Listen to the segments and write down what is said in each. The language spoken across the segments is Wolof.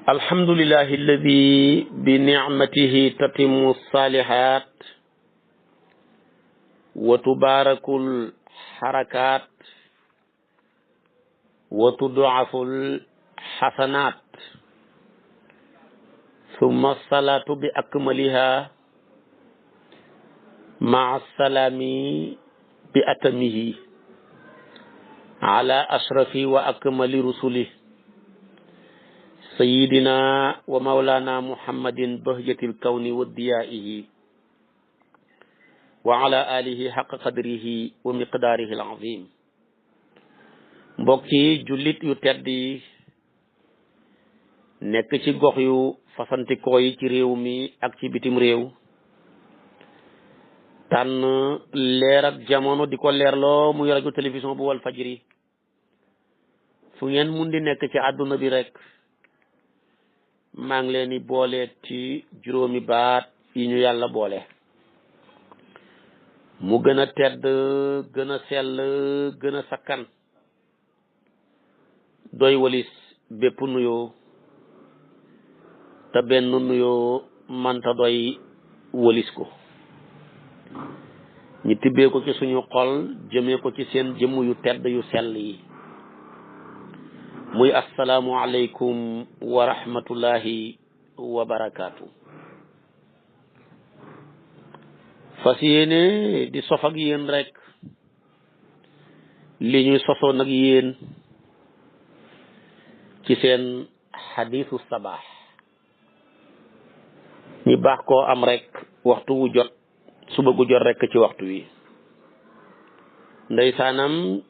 alhamdulillahi alladi bi nicmatihi tatimu salihat wa tubarakul harakat wa tudaful hasanat summa salatu bi akmaliha maa salami bi atamihi ala ashrafi wa akmali rusuli sayidina wa maulana muhammadin bahjatil kawni wa diyaihi wa ala alihi haqqa qadrihi wa miqdaarihi al-azim. mbokki jullit yu tedd yi nekk ci gox yu fasantikoo yi ci réew mi ak ci bitim réew tànn leer ak jamono di ko leerloo muy rajo télévision bu wal fajri fu ngeen mun di nekk ci àdduna bi rek maa ngi leen di boole ci juróomi baat yi ñu yàlla boole mu gën a tedd gën a sell gën a sakkan doy walis bépp nuyoo te benn nuyoo manta doy walis ko ñu tibbee ko ci suñu xol jëmee ko ci seen jëmm yu tedd yu sell yi muy assalaamu aleykum wa rahmatullahi wa barakaatu. fas yéene di sof ak yéen rek li ñuy sosoon ak yéen ci seen xadiisu sabaax ñi baax koo am rek waxtu wu jot suba gu jot rek ci waxtu wi ndeysaanam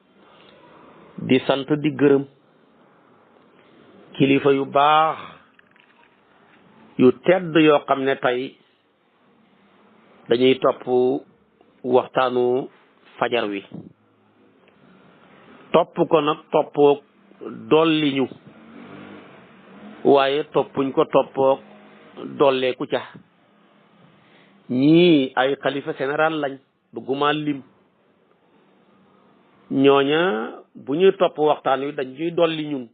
di sant di gërëm kilifa yu baax yu tedd yoo xam ne tey dañuy topp waxtaanu fajar wi topp ko nag toppook dolli ñu waaye toppuñ ko toppook dolleeku ca ñii ay xalifa général lañ bëgguma lim ñooña bu ñuy topp waxtaan wi dañ ciy dolli ñun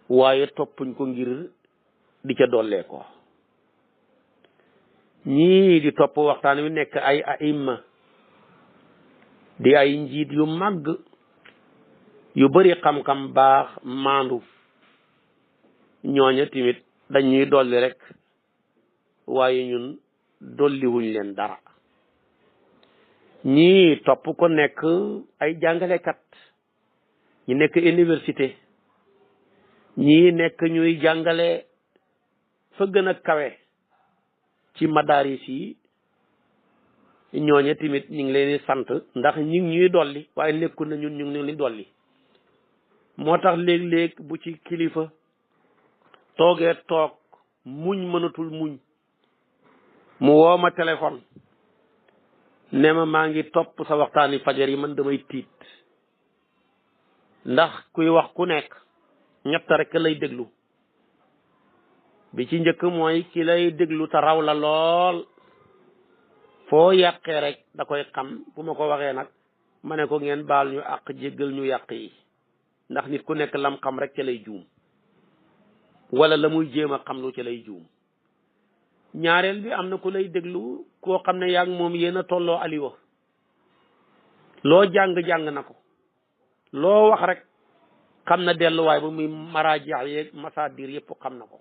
waaye toppuñ ko ngir di ca dollee ko ñii di topp waxtaan wi nekk ay aimma di ay njiit yu màgg yu bari xam-xam baax maandu ñooña tamit dañuy dolli rek waaye ñun dolliwuñ leen dara ñii topp ko nekk ay jàngalekat ñu nekk université ñii nekk ñuy jàngale fa gën a kawe ci madaris yi ñooñe tamit ñu ngi leen di sant ndax ñi ngi ñuy dolli waaye nekkul na ñun ñu ngi leen di dolli moo tax léeg-léeg bu ci kilifa toogee toog muñ mënatul muñ mu woo ma téléphone ne ma maa ngi topp sa waxtaani fajar yi man damay tiit ndax kuy wax ku nekk ñett rek lay déglu bi ci njëkk mooy ki lay déglu te raw la lool foo yàqee rek da koy xam bu ma ko waxee nag ma ne ko ngeen baal ñu àq jéggal ñu yàq yi ndax nit ku nekk lam xam rek ca lay juum wala la muy jéem a xam lu ca lay juum ñaareel bi am na ku lay déglu koo xam ne yaa ngi moom yéen a tolloo aliwa loo jàng-jàng na ko loo wax rek xam na delluwaay ba muy maraaji yeeg masaadir yëpp xam na ko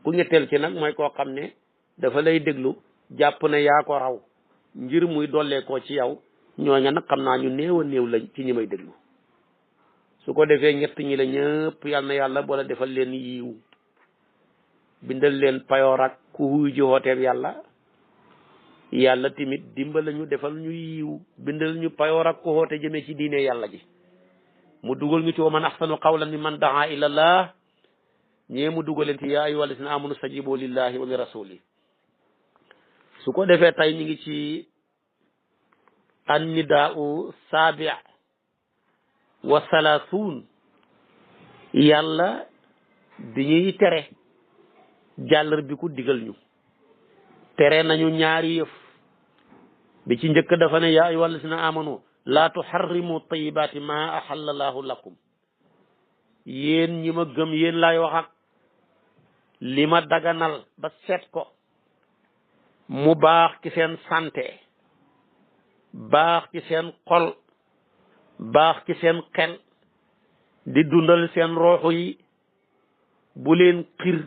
ku ñetteel ci nag mooy koo xam ne dafa lay déglu jàpp ne yaa ko raw ngir muy dollee ko ci yow ñooña nag xam naa ñu néew a néew lañ ci ñi may déglu su ko defee ñett ñi la ñëpp yal na yàlla boole defal leen yiiw bindal leen payoor ak ku wuy ji wooteeb yàlla yàlla tamit dimbala ñu defal ñu yiiw bindal ñu payoor ak ku woote jëmee ci diine yàlla ji mu dugal ñu ci wa man ahsanu qawlan mimman daa ilallah ñee mu dugal leen ci yaa ayyuhal lazina amanu stajibu lillahi wa li rasuli su ko defee tey ñu ngi ci annidaau saabi wa salaasuun yàlla di ñuy tere jàllar bi ku digal ñu tere nañu ñaari yëf bi ci njëkk dafa ne yaa ayyuhal lazina amanu laa tuharrimu tayyibaati ma ahalla llaahu lakum yéen ñi ma gëm yéen laay wax ak li ma daganal ba seet ko mu baax ci seen santé baax ci seen xol baax ci seen xel di dundal seen rooxu yi bu leen xir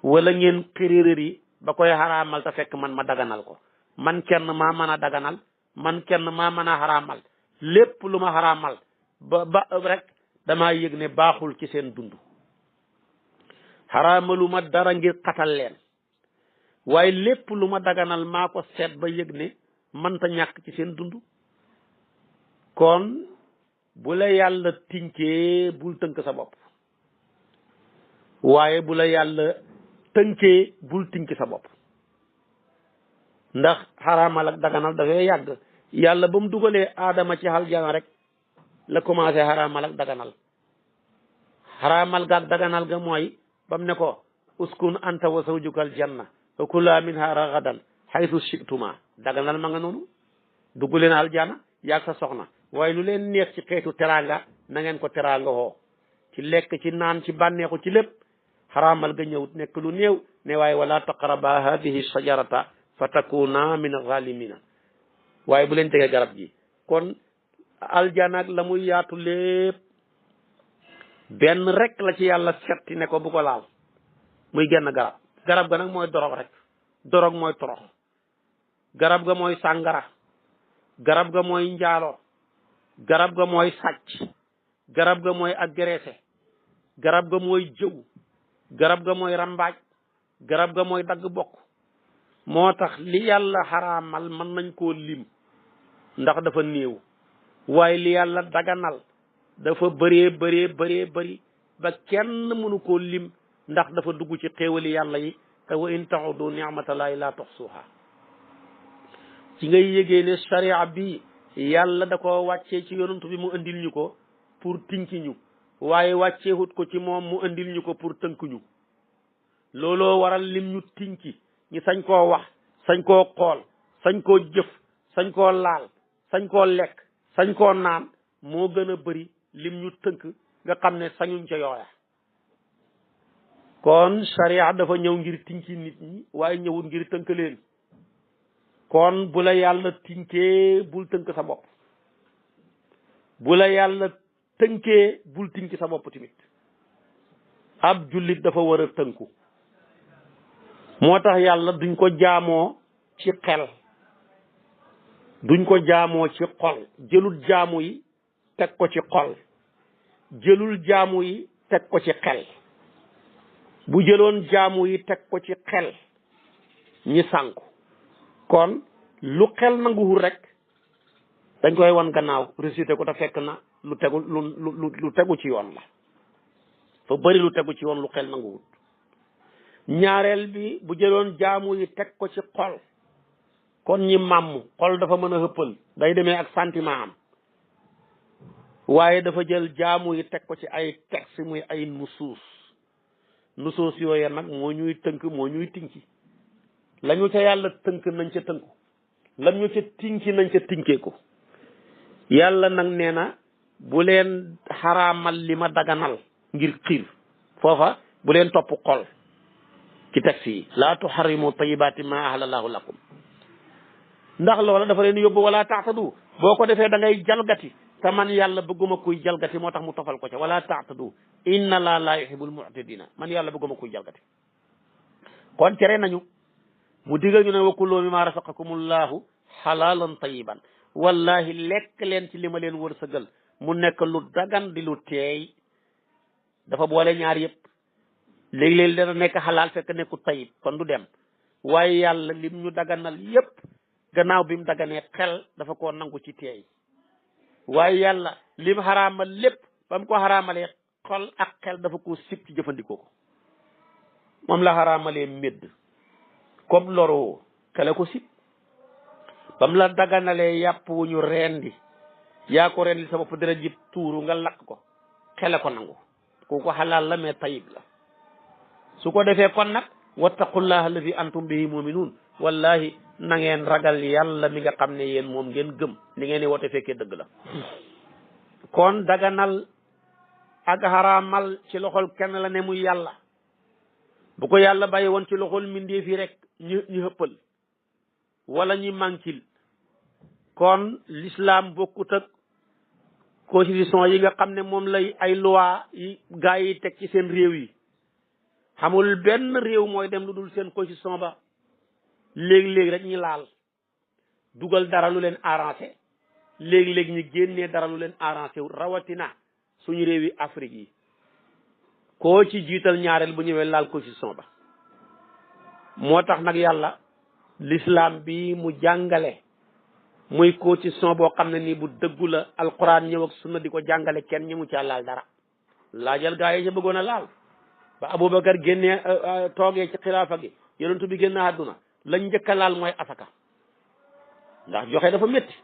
wala ngeen xirirér yi ba koy xaraamal te fekk man ma daganal ko man kenn maa mën a daganal man kenn maa mën a xaraamal lépp lu ma xaraamal ba rek damaa yëg ne baaxul ci seen dund xaraamalu ma dara ngir xatal leen waaye lépp lu ma daganal maa ko seet ba yëg ne mënta ñàkk ci seen dund kon bu la yàlla tinkee bul tënk sa bopp waaye bu la yàlla tënkee bul tinki sa bopp ndax xaraamal ak daganal dafay yàgg yàlla ba mu dugalee aadama ci aljana rek la commencé xaraamal ak daganal xaraamal ga ak daganal ga mooy bam ne ko uskun anta wa zawjuka aljanna wa kula minha ragadan haythu shi'tuma daganal ma nga noonu dugg leen aljana yaag sa soxna waaye lu leen neex ci xeetu teraanga na ngeen ko teraanga woo ci lekk ci naan ci bànneexu ci lépp xaraamal ga ñëw nekk lu néew ne waaye wala taqraba hadihi shajarata fa takuna min zalimina waaye bu leen tegee garab gi kon aljana ak la muy yaatu lépp benn rek la ci yàlla setti ne ko bu ko laal muy genn garab ga nag mooy dorog rek dorog mooy torox garab ga mooy sàngara garab ga mooy njaalo garab ga mooy sàcc garab ga mooy agressé garab ga mooy jëw garab ga mooy rambaaj garab ga mooy dagg bokk moo tax li yàlla xaraamal mën nañ koo lim ndax dafa néew waaye li yàlla daganal dafa bëree ba kenn mënu koo lim ndax dafa dugg ci xéewali yàlla yi te wa in ta'udu ni'matallahi la tuhsuha ci ngay yégee ne sharia bi yàlla da ko wàccee ci yonantu bi mu andil ñu ko pour tinki ñu waaye wàcceewut ko ci moom mu andil ñu ko pour tënk ñu looloo waral lim ñu tinki ñi sañ koo wax sañ koo xool sañ koo jëf sañ koo laal sañ koo lekk sañ koo naan moo gën a bëri lim ñu tënk nga xam ne sañuñ ca yooya kon sharia dafa ñëw ngir tinki nit ñi waaye ñëwut ngir tënk leen kon bu la yàlla tinkee bul tënk sa bopp bu la yàlla tënkee bul tinki sa bopp tamit ab jullit dafa war a tënku moo tax yàlla duñ ko jaamoo ci xel duñ ko jaamoo ci xol jëlul jaamu yi teg ko ci xol jëlul jaamu yi teg ko ci xel bu jëloon jaamu yi teg ko ci xel ñi sànku kon lu xel nanguwul rek dañ koy wan gannaaw récité ko te fekk na lu tegu ci yoon la fa bëri lu tegu ci yoon lu xel nanguwul ñaareel bi bu jëloon jaamu yi teg ko ci xol kon ñi màmm xol dafa mën a xëppal day demee ak sentiment am waaye dafa jël jaamu yi teg ko ci ay texte muy ay nusuus yooye nag moo ñuy tënk moo ñuy tinki lañu ca yàlla tënk nañ ca tënku lam ñu ca tinki nañ ca tinkee ko yàlla nag nee na bu leen xaraamal li ma daganal ngir xiir foofa bu leen topp xol ci texte yi laa tuharrimu tayyibati ma ahlallahu lakum ndax loola dafa leen yóbbu wala taatadu boo ko defee da ngay jalgati te man yàlla bëgguma kuy jalgati moo tax mu tofal ko ca wala taatadu inna la yuhibbul mu'tadina man yàlla bëgguma kuy jalgati kon tere nañu mu digal ñu ne wa kulu mimma razaqakumullahu halalan tayyiban wallahi lekk leen ci li ma leen wërsëgal mu nekk lu dagan di lu teey dafa boole ñaar yëpp léeg-léeg dana nekk xalaal fekk nekku tayib kon du dem waaye yàlla lim ñu daganal yëpp gannaaw bi mu daganee xel dafa koo nangu ci teey waaye yàlla lim xaraamal lépp ba mu ko xaraamalee xol ak xel dafa ko sib ci jëfandikoo ko moom la xaraamalee médd comme loro xele ko sib ba mu la daganalee yàpp wu ñu rendi yaa ko rendi sa bopp dara jib tuuru nga lakk ko xele ko nangu kooku xalaal la mais tayib la su ko defee kon nag wattaqullaha alladi antum bihi muminuun wallahi na ngeen ragal yàlla mi nga xam ne yéen moom ngeen gëm li ngeen di woote fekkee dëgg la kon daganal ak xaraamal ci loxol kenn la ne muy yàlla bu ko yàlla bàyyi woon ci loxol mbindeef yi rek ñu xëppal wala ñi mànkil kon l'islam bokkut ak constitution yi nga xam ne moom lay ay loi yi gaa yi teg ci seen réew yi xamul benn réew mooy dem lu dul seen constitution ba léegi-léegi rek ñi laal dugal dara lu leen arrangé léegi-léegi ñu génnee dara lu leen arrangé wu rawatina suñu réew yi Afrique yi koo ci jiital ñaareel bu ñëwee laal constitution ba moo tax nag yàlla l'islam bi mu jàngale muy constitution boo xam ne nii bu dëggu la alquran ñëw ak sunna di ko jàngale kenn ñi mu ca laal dara laajal gaa yi ca bëggoon a laal ba Aboubacar génnee toogee ci xilaafa gi yonentu bi génn àdduna lañ njëkk a laal mooy asaka ndax joxe dafa métti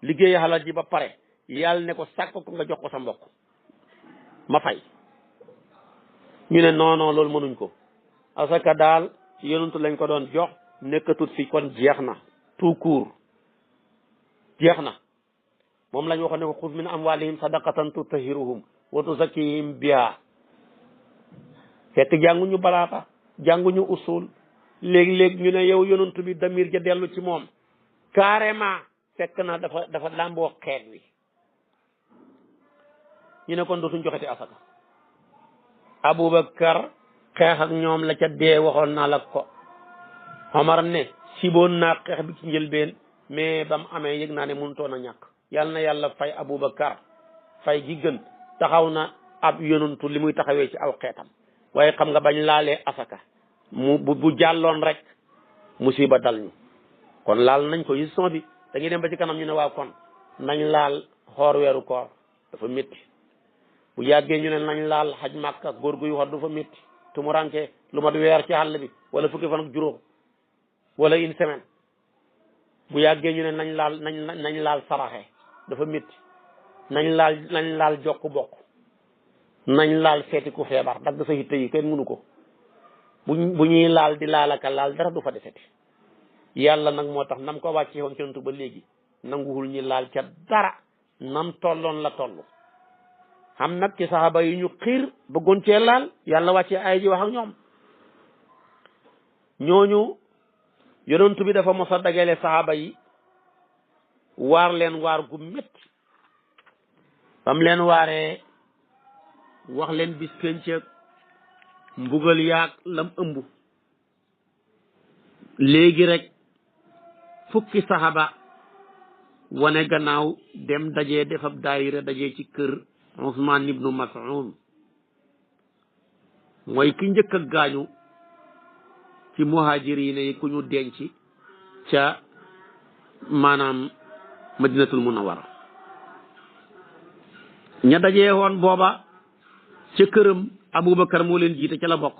liggéey xalal ji ba pare yàlla ne ko sàkk ko nga jox ko sa mbokk ma fay ñu ne non non loolu mënuñ ko asaka daal yonentu lañ ko doon jox nekkatut fi kon jeex na tout court jeex na moom lañ waxoon ne ko xuz min amwalihim sadaqatan tutahhiruhum wa tuzakkihim biha fekk jànguñu balaaxa jànguñu usul léegi-léegi ñu ne yow yonantu bi damir ja dellu ci moom carrément fekk na dafa làmboo xeet wi ñu ne kon dootuñ joxeti asaka Aboubacar xeex ak ñoom la ca dee waxoon naa la ko Omar ne siboon naa xeex bi ci njëlbeen mais ba mu amee yëg naa ne mënutoon a ñàkk yàlla na yàlla fay Aboubacar fay gi gën taxaw na ab yonantu li muy taxawee ci aw xeetam waaye xam nga bañ laalee asaka bu jàlloon rek musiba dal ñu kon laal nañ ko gestion bi dañuy dem ba ci kanam ñu ne waaw kon nañ laal xoor weeru koor dafa métti bu yàggee ñu ne nañ laal xaj màkka góor guy wax dafa métti tumuranke lu mat weer ci àll bi wala fukki fan ak juróom wala une semaine bu yàggee ñu ne nañ laal saraxe dafa métti nañ laal jokk bokk nañ laal seeti ku feebar dagg sa hitte yi kenn mënu ko bu ñuy laal di laalaka laal dara du fa deseti yàlla nag moo tax nam ko wàcce woon ci ba léegi nanguwul ñi laal ca dara nam tolloon la toll xam nag ci saxaaba yi ñu xiir bëggoon cee laal yàlla wàcce ay ji wax ak ñoom ñooñu yonent bi dafa mos a dagale saxaaba yi waar leen waar gu métti bam leen waaree wax leen bis penceeg mbugal yaag lam ëmb léegi rek fukki saxaba wane gannaaw dem dajee defab daayira dajee ci kër Usmaan ibnu Mas'ud mooy ki njëkk a gaañu ci muhaajiriin yi ku ñu denc ca maanaam Madinatul Munawwara ña dajee woon booba ca këram Aboubacar moo leen jiite ca la bokk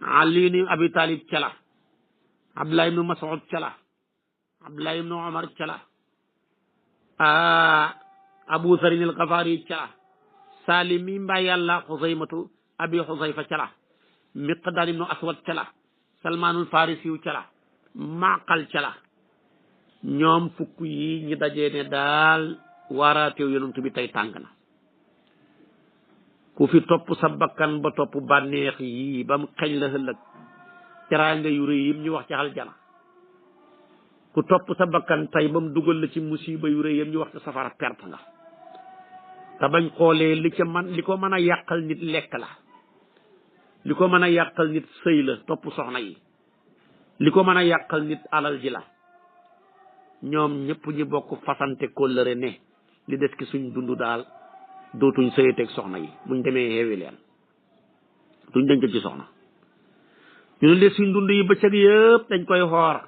Ali ibn Abi Talib ca la Abdullah ibnu Mas'ud ca la Abdullah ibnu Omar ca la Abu Zarin al-Ghafari ca la Salim mi mbaa yàlla Xusaymatu Abi Xusayfa ca la Miqdaad ibnu Aswad ca la Salmaanul Farisiyu ca la Maqal ca la ñoom fukk yi ñi dajee ne daal waaraateew yonent bi tey tàng na ku fi topp sa bakkan ba topp bànneex yi ba mu xeñ la ëllëg teraanga yu rëy yim ñu wax ci aljana ku topp sa bakkan tey ba mu dugal la ci musiba yu rëy yim ñu wax ci safara perte nga te bañ xoolee li ko mën a yàqal nit lekk la li ko mën a yàqal nit sëy la topp soxna yi li ko mën a yàqal nit alal ji la ñoom ñëpp ñi bokk fasante kóllëre ne li des ki suñ dund daal dootuñ sëyeteeg soxna yi buñ demee xeewi leen duñ denc ci soxna ñu ne les suñ dund yi bëccëg yëpp dañ koy xoor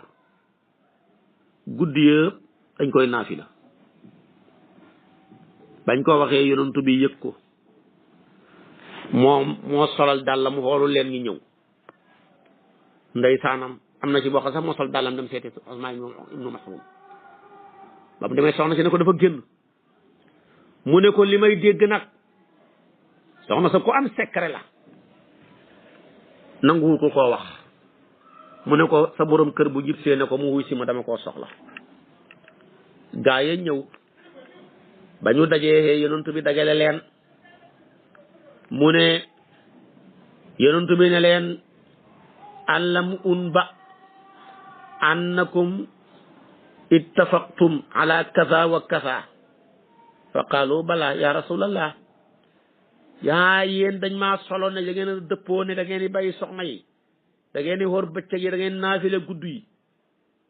guddi yëpp dañ koy naafila bañ ko waxee yonent bi yëg ko moom moo solal dàllam mu xoolu leen ñi ñëw ndeysaanam am na ci boo xam sax moo sol dàllam dem seeti Usmaan ibnu Mas'ud ba mu demee soxna si ne ko dafa génn mu ne ko li may dégg nag soxna sa ko am secret la nanguwul ko koo wax mu ne ko sa borom kër bu jib see ne ko mu wuy si ma dama koo soxla gaa yi ñëw ba ñu dajee yonent bi dagale leen mu ne yonent bi ne leen allam unba annakum ittafaqtum ala kaza wa kaza fa qaalu bala ya rasulallah yaa yéen dañ maa solo ne da ngeen a dëppoo ne da ngeen di bàyyi soxna yi da ngeen di wor bëccëg yi da ngeen naafile gudd yi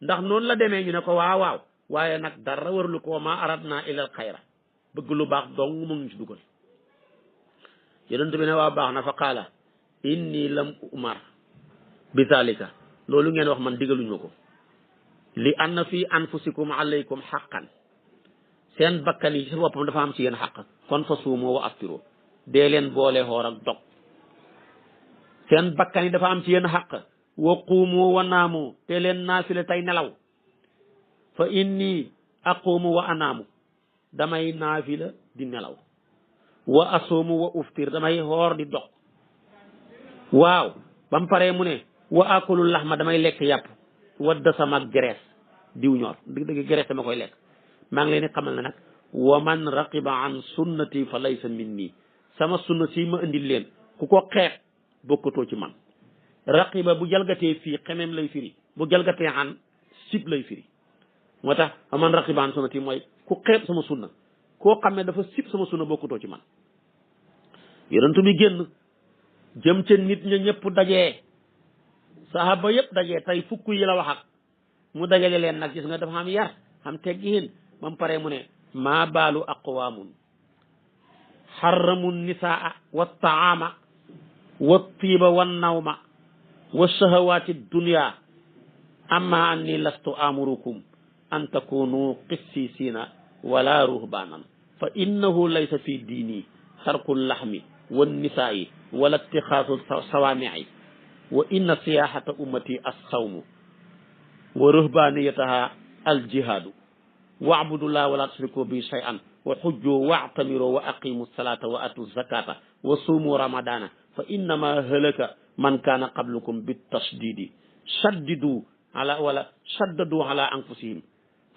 ndax noonu la demee ñu ne ko waaw waaw waaye nag dara warlu ko ma aradna ilal xayra bëgg lu baax dong mu ngi ci dugal yonent bi ne waaw baax na fa qaala inni lam umar bi zalika loolu ngeen wax man digaluñ ma ko li anna fi anfusikum alaykum xaqan seen bakkan yi ci boppam dafa am ci yéen xaq kon fa suumoo wa aftiro dee leen boole xoor ak dog seen bakkan yi dafa am ci yéen xaq wa quumu wa naamu te leen naafile tey nelaw fa inni aquumu wa anaamu damay naafila di nelaw wa asuumu wa uftir damay xoor di dog waaw ba mu paree mu ne wa akulu laxma damay lekk yàpp wadda sama graisse diw ñor dëgg graisse dama koy lekk maa ngi leen di xamal ne nag wa man raqiba an sunnati fa laysa minni sama sunna si ma indil leen ku ko xeex bokkatoo ci man raqiba bu jalgatee fii xemem lay firi bu jalgatee an sib lay firi moo tax wa man raqiba an sunnati mooy ku xeeb sama sunna koo xam ne dafa sib sama sunna bokkatoo ci man yonent bi génn jëm ca nit ña ñëpp dajee sahaba yëpp dajee tey fukk yi la wax ak mu dajale leen nag gis nga dafa am yar am teggiin ba mu paree mu ne maa baalu aqwaamun xarramu nisaa wa taama wa tiiba wa nawma wa shahawaati dunya amma anni lastu amurukum an takunu qissisiina wala ruhbaanan fa innahu laysa fi diini tarku laxmi wa nisaa'i wala ittixaasu sawaami'i wa inna siyaahata ummati as-sawmu wa ruhbaaniyataha al-jihaadu wa'budullaha wala tushriku bi shay'an wa hujju wa'tamiru wa aqimu salata wa atu zakata wa sumu ramadana fa innama halaka man kana qablukum bit tashdidi shaddidu ala wala shaddadu ala anfusihim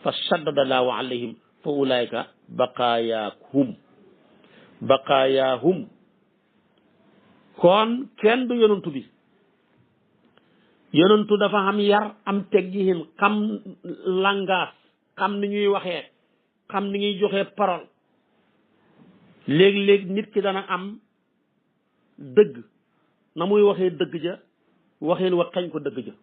fa shaddada Allahu alayhim fa ulaika baqayahum kon kenn du yonantu bi yonantu dafa am yar am teggihin xam langage xam ni ñuy waxee xam ni ñuy joxee parole léeg-léeg nit ki dana am dëgg na muy waxee dëgg ja waxeen wa xañ ko dëgg ja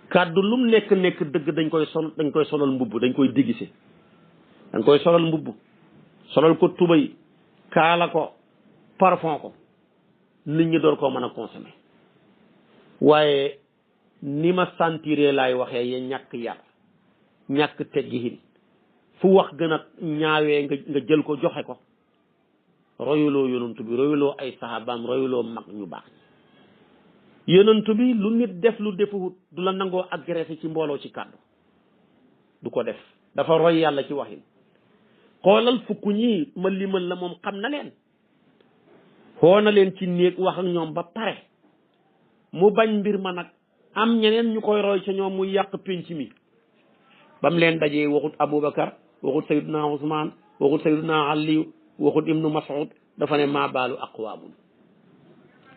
kàddu lum nekk dëgg dañ koy solal mbubb dañ koy digise dañ koy solal mbubb solal ko tubay kaala ko parfum ko nit ñi door koo mën a consommer waaye ni ma sentiré laay waxee ya ñàkk yar ñàkk teggihin fu wax gën a ñaawee nga jël ko joxe ko royuloo yonantu bi royuloo ay sahabaam royuloo mag ñu baax ñi yonantu bi lu nit def lu defuwut du la nangoo agressé ci mbooloo ci kàddu du ko def dafa roy yàlla ci waxin xoolal fukk ñi ma limal la moom xam na leen xoo na leen ci néeg wax ak ñoom ba pare mu bañ mbir ma nag am ñeneen ñu koy roy ca ñoom muy yàq pénc mi bam leen dajee waxut Aboubacar waxut Sayyiduna Ousmane waxut Sayyiduna Aliyu waxut Ibnu Mas'ud dafa ne maa baalu aqwaamun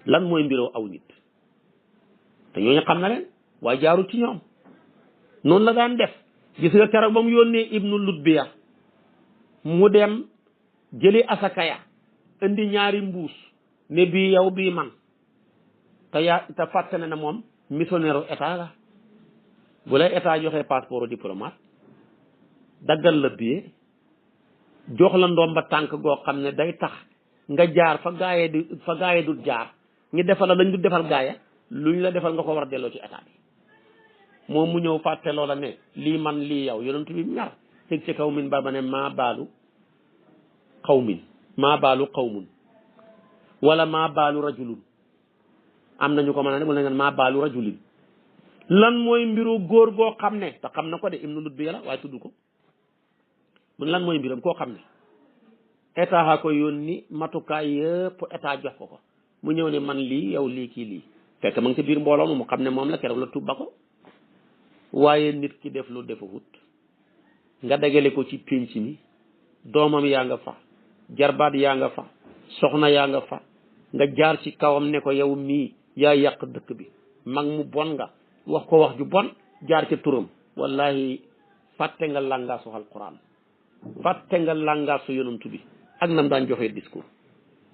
lan mooy mbiroo aw nit te ñooñu xam na leen waaye jaarut ci ñoom noonu la daan def gis nga keroog ba mu yónnee Ibnu Lutbiya mu dem jëli asakaya indi ñaari mbuus ne bii yow bii man te fàtte na ne moom missionnaire u état la bu lay état joxee passeport diplomate daggal la billet jox la ndomba tànk goo xam ne day tax nga jaar fa gaaye du jaar ñu defal la lañ du defal gaaya luñ la defal nga ko war a delloo ci état bi moom mu ñëw fàtte loola ne lii man lii yow yonent bi ñaar teg ci kaw min ba ne maa baalu qawmun wala maa baalu rajulun am nañu ko mën a ne mu ne maa baalu rajulin lan mooy mbiru góor goo xam ne te xam na ko de Ibnu Lutbiya la waaye tudd ko mun lan mooy mbiram koo xam ne état a ko yónni matukaay yëpp état jox ko mu ñëw ne man lii yow lii kii lii fekk ma ngi ci biir mbooloo mu xam ne moom la keroog la tubba ko waaye nit ki def lu defawut nga dagale ko ci pénc mi doomam yaa nga fa jarbaat yaa nga fa soxna yaa nga fa nga jaar ci kawam ne ko yow mii yaa yàq dëkk bi mag mu bon nga wax ko wax ju bon jaar ca turam wallahi fàtte nga langaasu alquran fàtte nga langaasu yonantu bi ak nam daan joxee discours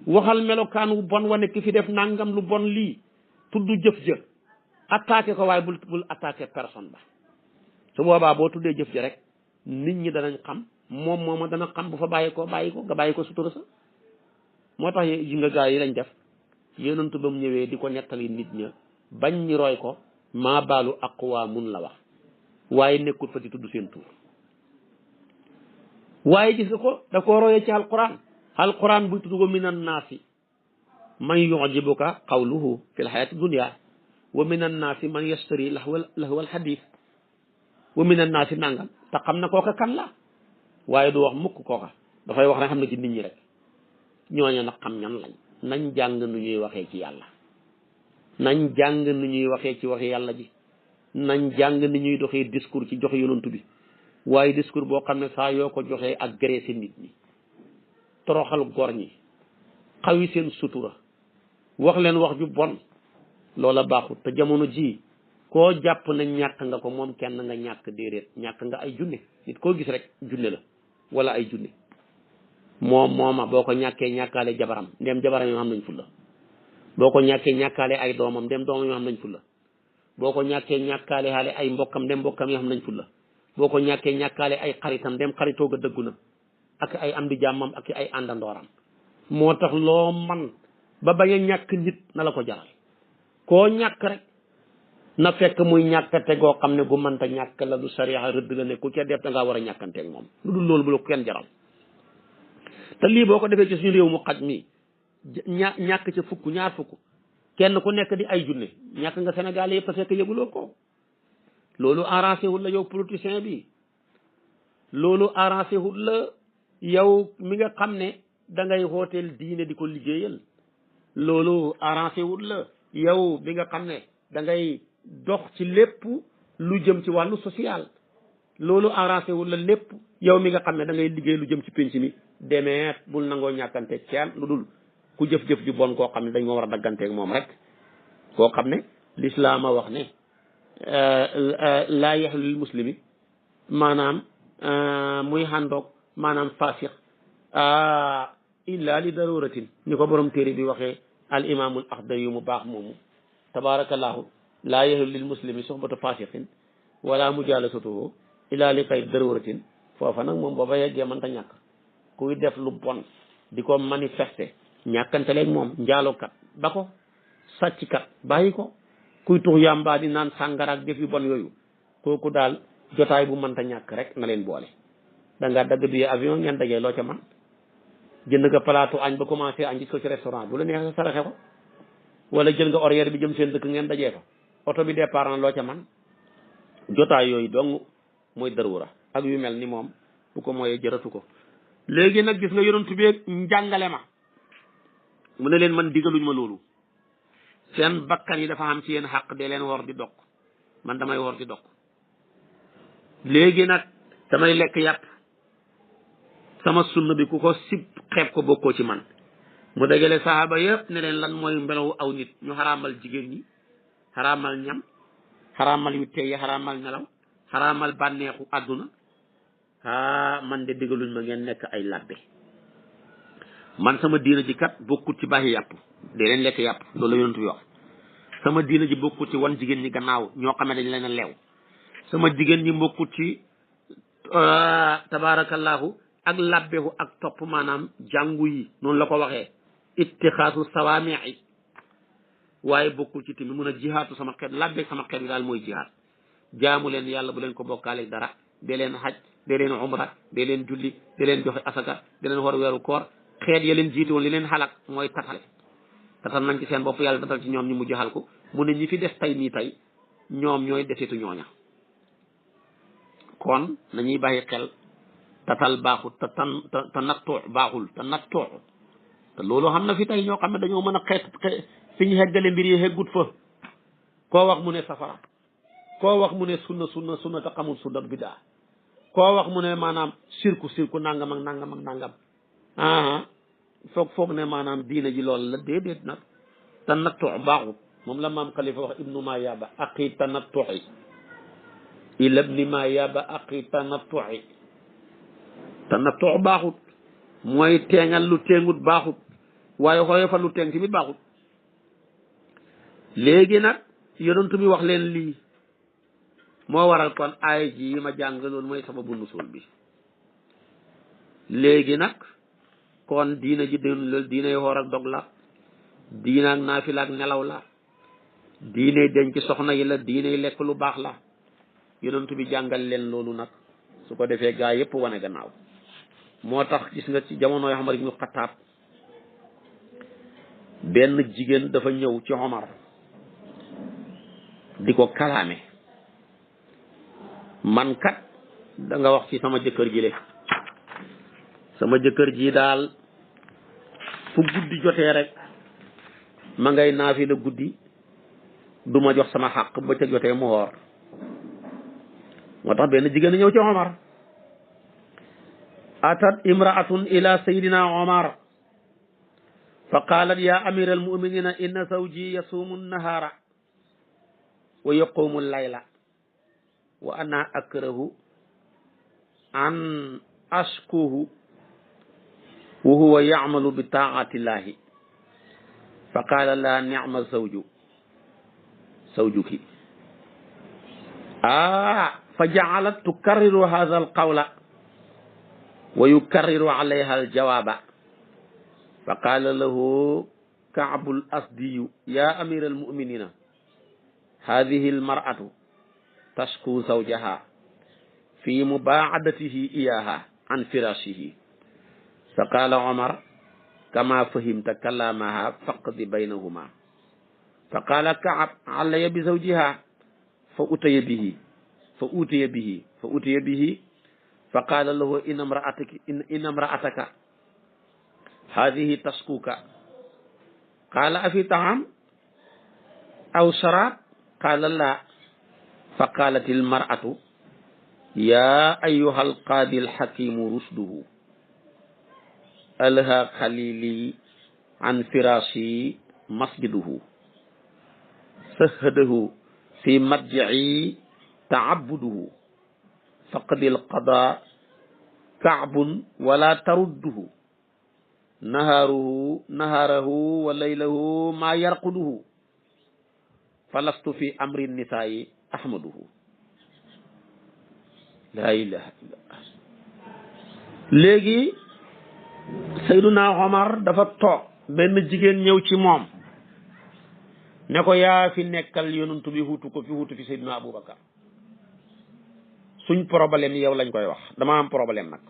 waxal melokaan wu bon wane ki fi def nangam lu bon lii tudd jëf ja attaqué ko waaye bul attaqué personne ba su boobaa boo tuddee jëf ja rek nit ñi danañ xam moom mooma dana xam bu fa bàyyi ko nga bàyyi ko sutura sa moo tax yi nga gaa yi lañ def yonantu ba mu ñëwee di ko nettali nit ña bañ ñi roy ko maa baalu aqwaamun la wax waaye nekkul fa di tudd seen tur waaye gis nga ko da koo royee ci alquran buy tudd ko min annaasi man yujibuka qawluhu fi lxayati dunia wa min annaasi man yashtari lahwa alxadis wa min annaasi nangam te xam na kooka kan la waaye du wax mukk kooka dafay wax rek xam na ci nit ñi rek ñooña nag xam ñan lañ nañ jàng nu ñuy waxee ci yàlla nañ jàng nu ñuy waxee ci waxi yàlla ji nañ jàng ni ñuy doxee discours ci joxe yonantu bi waaye discours boo xam ne saa yoo ko joxee agressé nit ñi toroxal góor ñi xawi seen sutura wax leen wax ju bon loola baaxut te jamono ji koo jàpp na ñàkk nga ko moom kenn nga ñàkk déedéet ñàkk nga ay junne nit koo gis rek junne la wala ay junne mooma boo ko ñàkkee ñàkkaale jabaram ndem jabaram yoo xam nañ fulla boo ko ñàkkee ñàkkaale ay doomam ndem doomam yoo xam nañ fulla boo ko ñàkkee ñàkkaale xaale ay mbokkam ndem mbokkam yoo xam nañ fulla boo ko ñàkkee ñàkkaale ay xaritam ndem xaritoo ga dëggu na ak ay am di jàmmam ak ay àndandooram moo tax loo man ba bañ a ñàkk nit na la ko jaral koo ñàkk rek na fekk muy ñàkkate goo xam ne gu mënta ñàkk la du sariya rëdd la ne ku ca def da ngaa war a ñàkkanteeg moom lu dul loolu bu la ko kenn jaral te lii boo ko defee ci suñu réew mu xaj mi ñàkk ca fukk ñaar fukk kenn ku nekk di ay junne ñàkk nga Sénégal yëpp te fekk yëguloo ko loolu arrangé wul la yow politicien bi loolu arrangé wul la yow mi nga xam ne da ngay hooteel diine di ko liggéeyal loolu arrangé wul la yow bi nga xam ne da ngay dox ci lépp lu jëm ci wàllu social loolu arrangé wul la lépp yow mi nga xam ne da ngay liggéey lu jëm ci penc mi demeet bul nangoo ñàkkante kenn lu dul ku jëf-jëf ju bon koo xam ne dañ moo war a dagganteeg moom rek koo xam ne lislaam a wax ne laa yaxlu lil muslimi maanaam muy xàndoog maanaam fasiq illa li daruratin ni ko borom téere bi waxee al imaamul axdari yu mu baax moomu tabarakallahu laa yaxlu lil muslimi soxbatu fasiqin wala mujalasatuhu illa li kay daruratin foofa nag moom booba yeggee mënta ñàkk kuy def lu bon di ko manifester ñàkkante leeg moom njaalokat ba ko sàcckat bàyyi ko kuy tux yàmbaa di naan sàngaraak def yu bon yooyu kooku daal jotaay bu mënta ñàkk rek na leen boole da nga dagg bi avion ngeen dajee loo ca man jënd nga plateau añ ba commencé añ gis ko ci restaurant bu la neexee saraxe ko wala jël nga horaire bi jëm seen dëkk ngeen dajee fa oto bi départ na loo ca man jotaay yooyu dong mooy darura ak yu mel ni moom bu ko mooyee jëratu ko léegi nag gis nga yonent bi njàngale ma mu ne leen man digaluñ ma loolu seen bakkan yi dafa am ci yéen xaq de leen wor di dog man damay wor di dog léegi nag damay lekk yàpp sama sunna bi ku ko sib xeeb ko bokkoo ci man mu dajale sahaaba yëpp ne leen lan mooy mbelawu aw nit ñu xaraamal jigéen ñi xaraamal ñam xaraamal yu tey xaraamal nelaw xaraamal bànneexu àdduna man de digaluñ ma ngeen nekk ay labbe man sama diina ji kat bokkut ci bàyyi yàpp de leen lekk yàpp loolu la yonent bi wax sama diina ji bokkut ci wan jigéen ñi gannaaw ñoo xam ne dañ leen a leew sama jigéen ñi bokkut ci tabarakallahu ak labbehu ak topp maanaam jàngu yi noonu la ko waxee ittixaasu sawaamii waaye bokkul ci tamit mun a jihaatu sama xeet labbeeg sama xeet bi daal mooy jihaat jaamu leen yàlla bu leen ko bokkaaleeg dara dee leen xaj dee leen umra dee leen julli dee leen joxe asaka dee leen war weeru koor xeet ya leen jiite woon li leen xalak mooy tatal nañ ci seen bopp yàlla tatal ci ñoom ñi mu jaxal ko mu ne ñi fi des tey nii tey ñoom ñooy desetu ñooña kon nañuy bàyyi xel tatal baaxul te nattoo baaxul te nattoo te loolu xam na fi tey ñoo xam ne dañoo mën a xeet fi ñu heggale mbir yi heggut fa koo wax mu ne safara koo wax mu ne sunna te xamul sunna bidaa koo wax mu ne maanaam sirku nangam ak nangam ak nangam foog ne maanaam diina ji loolu la déedéet nag tanattu baaxut moom la maam Khalifa wax ibnu ma yaba aqi tanattu'i ila ibni ma yaba aqi tanattu'i tanattu baaxut mooy teengal lu teengut baaxut waaye xooye fa lu teeng tamit baaxut léegi nag yonent bi wax leen lii moo waral kon aay ji yi ma jàng loolu mooy sababu nusul bi léegi nag kon diina ji diinay xoor ak dog la diina ak naafila ak nelaw la diinay denc soxna yi la diinay lekk lu baax la yonent bi jàngal leen loolu nag su ko defee gaa yépp wane gannaaw moo tax gis nga ci jamonoy Omar ibnu Xattaab benn jigéen dafa ñëw ci Omar di ko kalaame man kat da nga wax ci sama jëkkër ji le sama jëkkër ji daal fu guddi jotee rek ma ngay naafi la guddi du ma jox sama xàq ba ca jotee mu woor moo tax benn jigéen ñëw ci Omar atat imraatun ila sayidina Omar fa qalat ya amira almuminina inna zawji yasuumu nahara wa yaqumu layla wa ana akrahu an ashkuhu wa huwa ya'malu bi taa'atillahi fa qala la ni'ma zawjuki fa ja'alat tukarriru hadha alqawla wa yukarriru alayha aljawaba fa qala lahu Ka'bul Asdiyu ya amira almu'minina hadhihi almar'atu tashku zawjaha fi mubaadatihi iyaha an firashihi fa qala Omar kama fahimta kalamaha faqdi baynahuma fa qala Ka'b alaya bi zawjiha fa utiya bihi fa qala lahu inna imra'ataka hadhihi tashkuka qala afi ta'am aw sharab qala la fa qalat al mar'atu ya ayyuha al qadi al hakim rushduhu alha khalili an firashi masjiduhu sahadahu fi madji'i ta'abbuduhu faqdi al qada ka'bun wala tarudduhu naharahu wa laylahu ma yarquduhu falastu fi amri nisaa'i ahmaduhu la ilaha illallah. léegi Seyduna Omar dafa toog benn jigéen ñëw ci moom ne ko yaa fi nekkal yonent bi huutu ko fi huutu fi Seyduna Aboubacar suñ problème yow lañ koy wax dama am problème nag.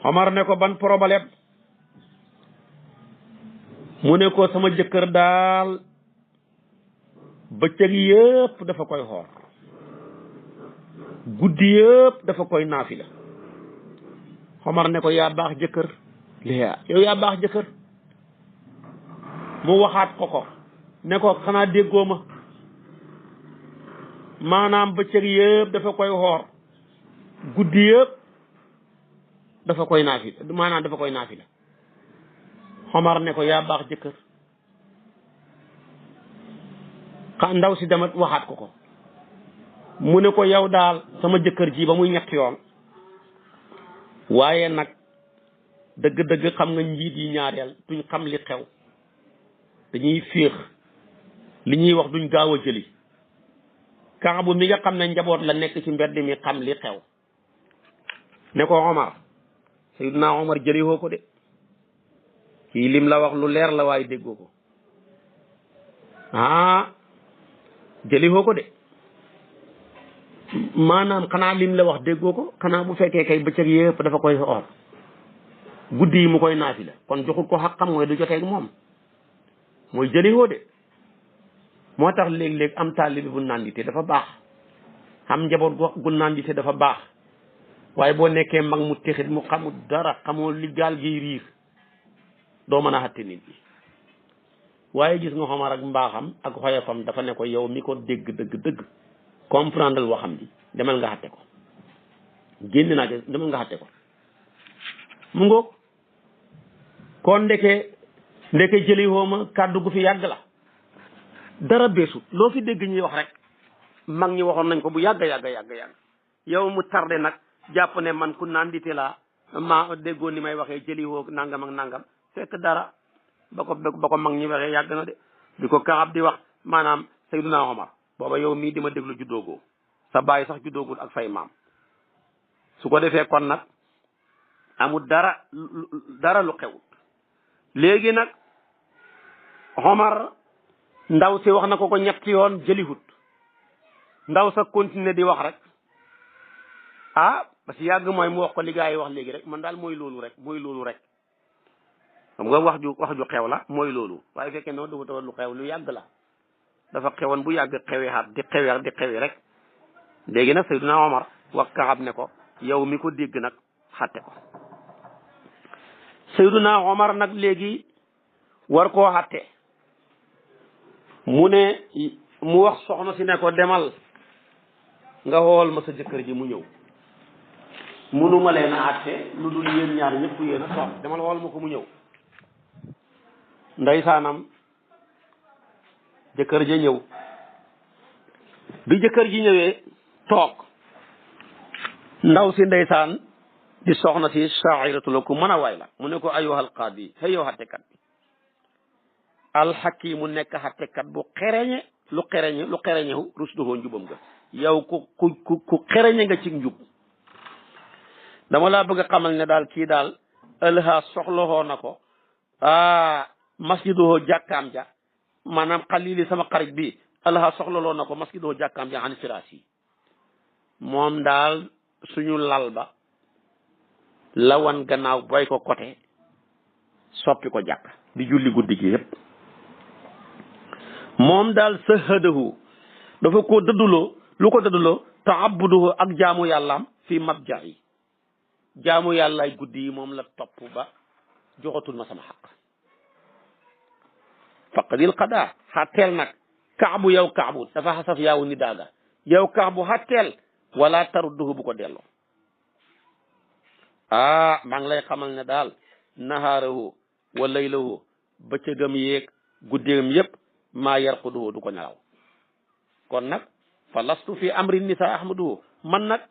Omar ne ko ban problème mu ne ko sama jëkkër daal bëccëg yëpp dafa koy xoor guddi yëpp dafa koy naafila Omar ne ko yaa baax jëkkër yow yaa baax jëkkër mu waxaat ko ne ko xanaa déggoo ma maanaam bëccëg yëpp dafa koy xoor guddi yëpp dafa koy naafila maanaam dafa koy naafila Omar ne ko yaa baax jëkkër ndaw si demat waxaat ko mu ne ko yow daal sama jëkkër ji ba muy ñett yoon waaye nag dëgg-dëgg xam nga njiit yi ñaareel duñ xam li xew dañuy féex li ñuy wax duñ gaaw a jëli Kaabu mi nga xam ne njaboot la nekk ci mbedd mi xam li xew ne ko Omar Seydina Omar jëli woo ko de kii lim la wax lu leer la waaye déggoo ko jëli woo ko de maanaam xanaa lim la wax déggoo ko xanaa bu fekkee kay bëccëg yëpp dafa koy or guddi yi mu koy naafila kon joxul ko xaqam mooy du joteeg moom mooy jëli woo de moo tax léeg-léeg am taalibi bu nandite dafa baax am njaboot gu nandite dafa baax waaye boo nekkee mag mu texit mu xamul dara xamoo li gaal gi riir doo mën a xatti nit ñi waaye gis nga Omar ak mbaaxam ak xoyofam dafa ne ko yow mi ko dégg dëgg comprendre waxam ji demal nga xatte ko génn naa ci demal nga xatte ko mu ngoog kon ndeke jëli wooma kàddu gu fi yàgg la dara beesut loo fi dégg ñuy wax rek mag ñi waxoon nañ ko bu yàgg yàgg yow mu tardé nag jàpp ne man ku naan dite laa ma déggoon ni may waxee jëli woo nangam ak nangam fekk dara ba ko mag ñi waxee yàgg na de bi ko Kaab di wax maanaam Seydina Omar booba yow mii di ma déglu juddoogoo sa bàyyi sax juddoogul ak say maam su ko defee kon nag amul dara lu xewut léegi nag Omar ndaw si wax na ko ñetti yoon jëlihut ndaw sa continuer di wax rek parce que yàgg mooy mu wax ko li gaa yi wax léegi rek man daal mooy loolu rek xam nga wax ju xew la mooy loolu waaye fekkee noonu dafa tawal lu xew lu yàgg la dafa xewoon bu yàgg xewi xaat di xewi rek léegi nag Seydina Omar wax Kaab ne ko yow mi ko dégg nag xatte ko Seydina Omar nag léegi war koo xatte mu wax soxna si ne ko demal nga xool ma sa jëkkër ji mu ñëw munuma leen a àtte lu dul yéen ñaar ñëpp yéen a toog demal xool ma ko mu ñëw ndeysaanam jëkkër ja ñëw bi jëkkër ji ñëwee toog ndaw si ndeysaan di soxna si sha'iratu la ku mën a waay la mu ne ko ayyuhal qaadi hey yow xattekat bi alxakimu nekk xattekat bu lu xereñewu rusduhoo njubam nga yow ku xereñe nga ci njub dama laa bëgg a xamal ne daal kii daal ëlha soxlawoo na ko masjiduhoo jàkkaam ja maanaam xalili sama xarit bi ëlha soxlaloo na ko masjiduhoo jàkkaam ja an firaas yi moom daal suñu lal ba la wan gannaaw boy ko côté soppi ko jàkk di julli guddi gi yépp moom daal sahadahu dafa ko dëdduloo ta'abbuduhu ak jaamu yàllaam fi mabja'i jaamu yàllaay guddi yi moom la topp ba joxatul ma sama xaq faqadil qada xatteel nag kaabu yow kaabu dafa xasaf yaawu ni daaga yow kaabu xatteel wala tarudduhu bu ko delloo maa ngi lay xamal ne daal nahaarahu wa laylahu bëccëgam yéeg guddeegam yépp maa yarquduhu du ko nelaw kon nag fa lastu fi amri nisa ahmaduhu man nag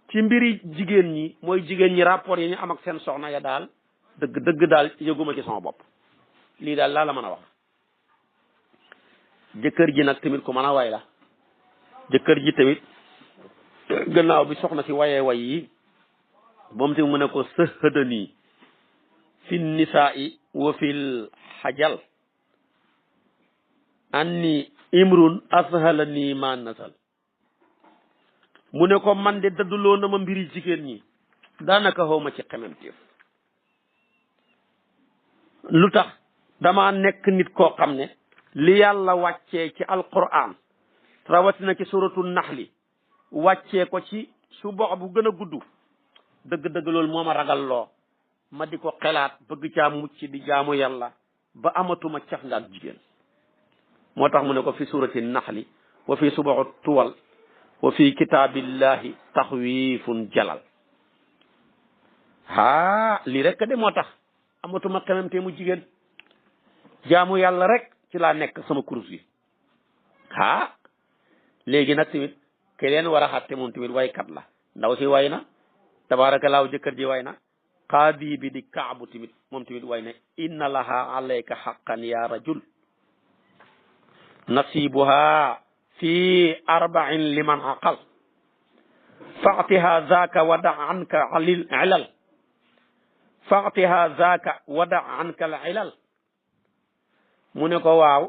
ci mbiri jigéen ñi mooy jigéen ñi rapport yi ñu am ak seen soxna ya daal dëgg daal yëguma ci sama bopp lii daal laa la mën a wax jëkkër ji nag tamit ku mën a way la jëkkër ji tamit gannaaw bi soxna si wayee way yi moom tamit mu ne ko sëhëdanii fi nisaa'i wa fil xajal anni imrun ashalani ma nasal mu ne ko man de dadduloo na ma mbiri jigéen ñi daanaka xaw ma ci xememteef lu tax dama nekk nit koo xam ne li yàlla wàccee ci alquran rawatina ci suratu naxli wàccee ko ci su box bu gën a gudd dëgg loolu moo ma ragal loo ma di ko xelaat bëgg caa mucc di jaamu yàlla ba amatuma caf nga ak jigéen moo tax mu ne ko fi surati naxli wa fi subaxu tuwal wa fi kitaabillahi taxwiifun jalal lii rek de moo tax amatuma xememte mu jigéen jaamu yàlla rek ci laa nekk sama kurus yi léegi nag tamit ke leen war a xatte moom tamit waykat la ndaw si way na tabaarakallaahu jëkkër ji way na qaadi bi di kaabu tamit moom tamit way na inna laha alayka haqqan ya rajul nasibuha fi arba'in liman aqal fa'tiha zaaka wada anka ilal fa'tiha zaaka wada anka al ilal mu ne ko waaw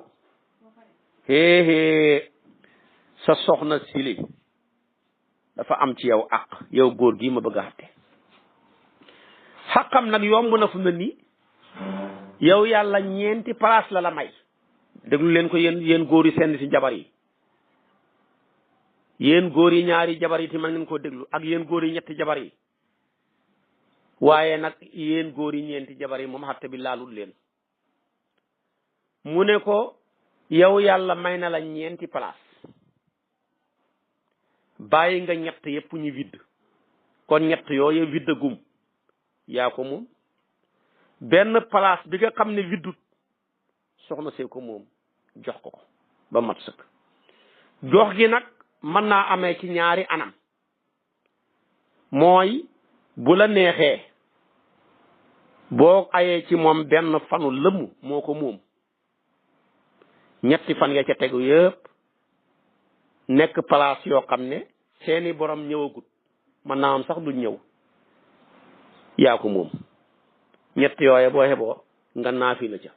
sa soxna sili dafa am ci yow àq yow góor gi ma bëgg a xatte xaqam nag yomb na fu mu ne nii yow yàlla ñeenti place la may déglu leen ko yéen góor yi seen si jabar yi yéen góor yi ñaari jabar yi ti man ngeen koo déglu ak yéen góor yi ñetti jabar yi waaye nag yéen góor yi ñeenti jabar yi moom xatte bi laalul leen mu ne ko yow yàlla may na la ñeenti place bàyyi nga ñett yépp ñu widd kon ñett yooyu widd gum yaa ko moom benn place bi nga xam ne widdut soxna see ko moom jox ko ba mat sëkk. jox gi nag mën naa amee ci ñaari anam mooy bu la neexee boo ayee ci moom benn fanu lëmm moo ko moom ñetti fan ya ca tegu yëpp nekk place yoo xam ne seeni borom ñëwagut mën naa am sax du ñëw yaa ko moom ñett yooye boo xeboo nga naafi la ca.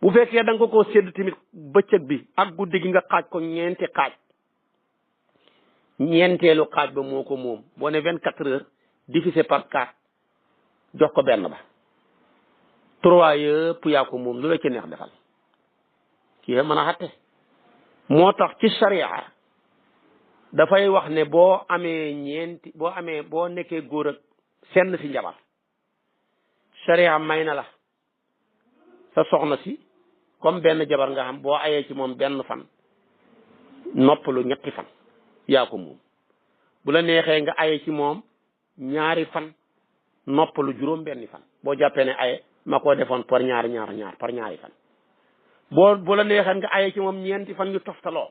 bu fekkee da nga ko sédd tamit bëccëg bi ak guddi gi nga xaaj ko ñeenti xaaj ñeenteelu xaaj ba moo ko moom boo ne 24 heures divisé par 4 jox ko benn ba 3 yëpp yaa ko moom lu la ci neex defal kii mën a xatte. moo tax ci sharia dafay wax ne boo amee boo nekkee góor ak senn si njabar sharia may na la sa soxna si comme benn jabar nga xam boo ayee ci moom benn fan noppalu ñetti fan yaa ko moom. bu la neexee nga aye ci moom ñaari fan noppalu juróom benni fan boo jàppee ne aye ma koo defoon par ñaari fan bu la neexee nga aye ci moom ñeenti fan ñu toftaloo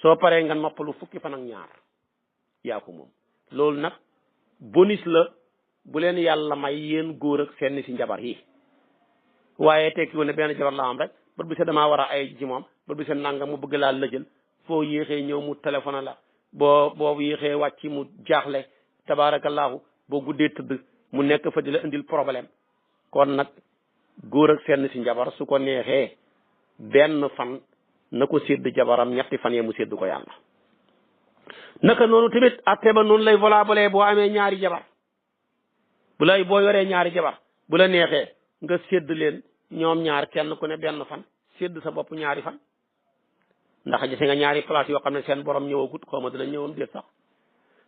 soo paree nga noppalu fukki fan ak ñaar yaa ko moom. loolu nag bonus la bu leen yàlla may yéen góor ak seen si njabar yi waaye tekkiwu ne benn jabar la am rek bët bi se damaa war a aye ci moom bët bi se nanga mu bëgg laa lëjël foo yéexee ñëw mu téléphone la boo yéexee wàcc mu jaaxle tabaarakallaahu boo guddee tëdd mu nekk fa di la indil problème. kon nag góor ak seen si njabar su ko neexee benn fan na ko sédd jabaram ñetti fan yee mu sédd ko yàlla. naka noonu tamit atte ba noonu lay valable boo amee ñaari jabar boo yoree ñaari jabar bu la neexee nga sédd leen ñoom ñaar kenn ku ne benn fan sédd sa bopp ñaari fan. ndax gis nga ñaari place yoo xam ne seen borom ñëwagut xaw ma dina ñëwam déet sax.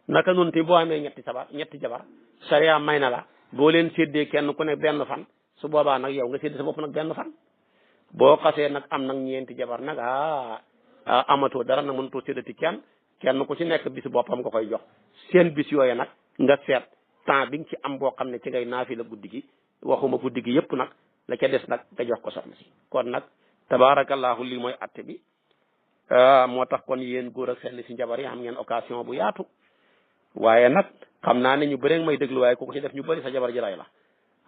naka noonu te boo amee ñetti jabar sariya may na la boo leen séddee kenn ku ne benn fan su boobaa nag yow nga sédd sa bopp nag benn fan. boo xasee nag am nag ñeenti jabar nag amatoo dara nag mënutoo séddati kenn ku ci nekk bis boppam nga koy jox seen bis yooyu nag nga seet temps bi nga ci am boo xam ne ci ngay naafi la guddi gi waxuma guddi gi yëpp nag la ca des nag nga jox ko soxna si. kon nag tabaarakallaahu lii mooy atte bi. moo tax kon yéen góor ak seen si njabar yi am ngeen occasion bu yaatu waaye nag xam naa ne ñu bëri may déglu waaye ku ko ci def ñu bëri sa jabar ji ray la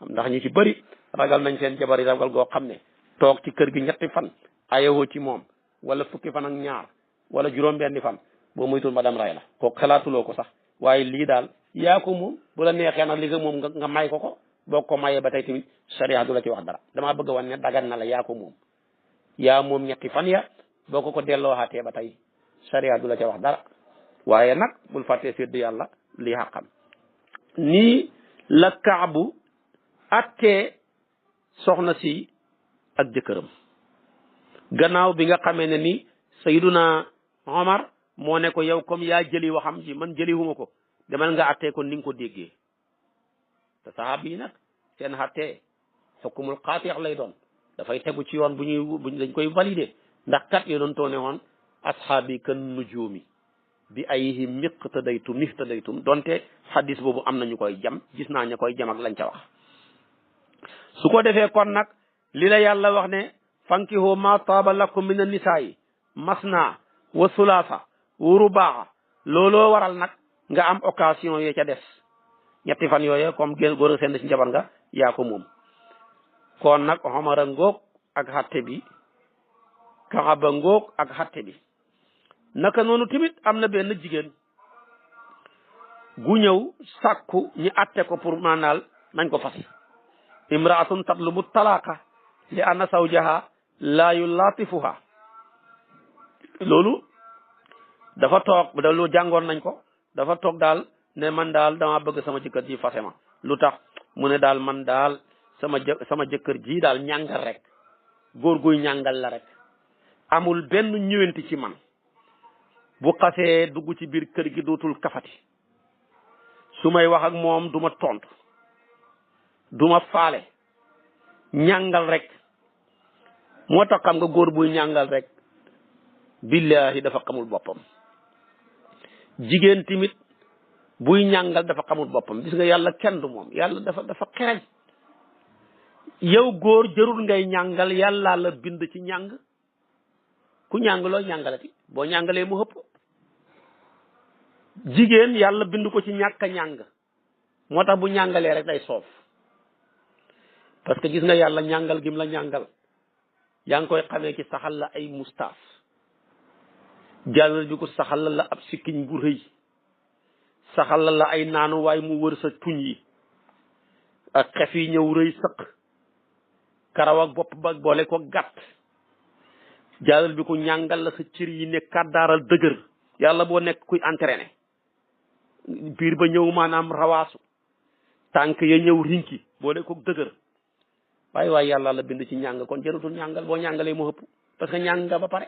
ndax ñu ci bëri ragal nañ seen jabar yi ragal goo xam ne toog ci kër gi ñetti fan ayewoo ci moom wala fukki fan ak ñaar wala juróom-benni fan boo moytul ma dem ray la kooku xalaatuloo ko sax waaye lii daal yaa ko moom bu la neexee nag li nga moom nga may ko boo ko mayee ba tey tamit sariya du la ci wax dara damaa bëgg a wan ne dagan na la yaa ko moom yaa moom ñetti fan ya boo ko delloo xaatee ba tey sariya du la ca wax dara waaye nag bul fàttee sédd yàlla lii xaqam. nii la Kaabu attee soxna si ak jëkkëram gannaaw bi nga xamee ne ni Sayyiduna Omar moo ne ko yow comme yaa jëli waxam ji man jëliwuma ko demal nga attee ko ni nga ko déggee te saxaaba yi nag seen attee xukumul qaati' lay doon dafay tegu ci yoon buñ dañ koy valider. ndax kat yo doon toone woon ashaabi kan nujuumi bi ayihim miqtadaytum donte xadis boobu am na ñu koy jam gis naa ña koy jam ak lañ ca wax. su ko defee kon nag li la yàlla wax ne fankihu ma taaba lakum min an-nisaa'i masna wa sulaasa wa rubaa looloo waral nag nga am occasion yee ca des ñetti fan yooye comme góor a seen ci njabar nga yaa ko moom. kon nag Omar a ngoog ak xatte bi Kaaba ngoog ak xatte bi. naka noonu tamit am na benn jigéen gu ñëw sàkku ñi atte ko pour maanaal nañ ko fas imraatun tatlubu talaaka li anna zawjaha laa yulaatifuha loolu dafa toog loolu jàngoon nañ ko dafa toog daal ne man daal dama bëgg sama jëkkër ji fase ma lu tax mu ne daal man daal sama jëkkër ji daal ñàngal rek góor guy ñàngal la rek amul benn ñëwenti ci man bu xasee dugg ci biir kër gi dootul kafati su may wax ak moom du ma tontu du ma faale ñàngal rek moo tax xam nga góor buy ñàngal rek billahi dafa xamul boppam jigéen timit buy ñàngal dafa xamul boppam gis nga yàlla kenn du moom yàlla dafa xereñ yow góor jërul ngay ñàngal yàlla la bind ci ñàng ku ñàng loo ñàngalati boo ñàngalee mu ëpp jigéen yàlla bind ko ci ñàkk a ñàng moo tax bu ñàngalee rek day soof parce que gis nga yàlla ñàngal gim la ñàngal yaa ngi koy xamee ci saxal la ay mustaas jàllal bi ko saxal la ab sikkiñ bu rëy saxal la ay naanuwaay mu wër sa tuñ yi ak xef yi ñëw rëy sëq karaw ak bopp ba boole ko gàtt jàllal bi ko ñàngal la sa cër yi ne kàddaaral dëgër yàlla boo nekk kuy entraîné biir ba ñëw maanaam rawaasu tànk ya ñëw rinki boole ko dëgër waaye yàlla la bind ci ñàng kon jërutul ñàngal boo ñàngalee mu ëpp parce que ñàng nga ba pare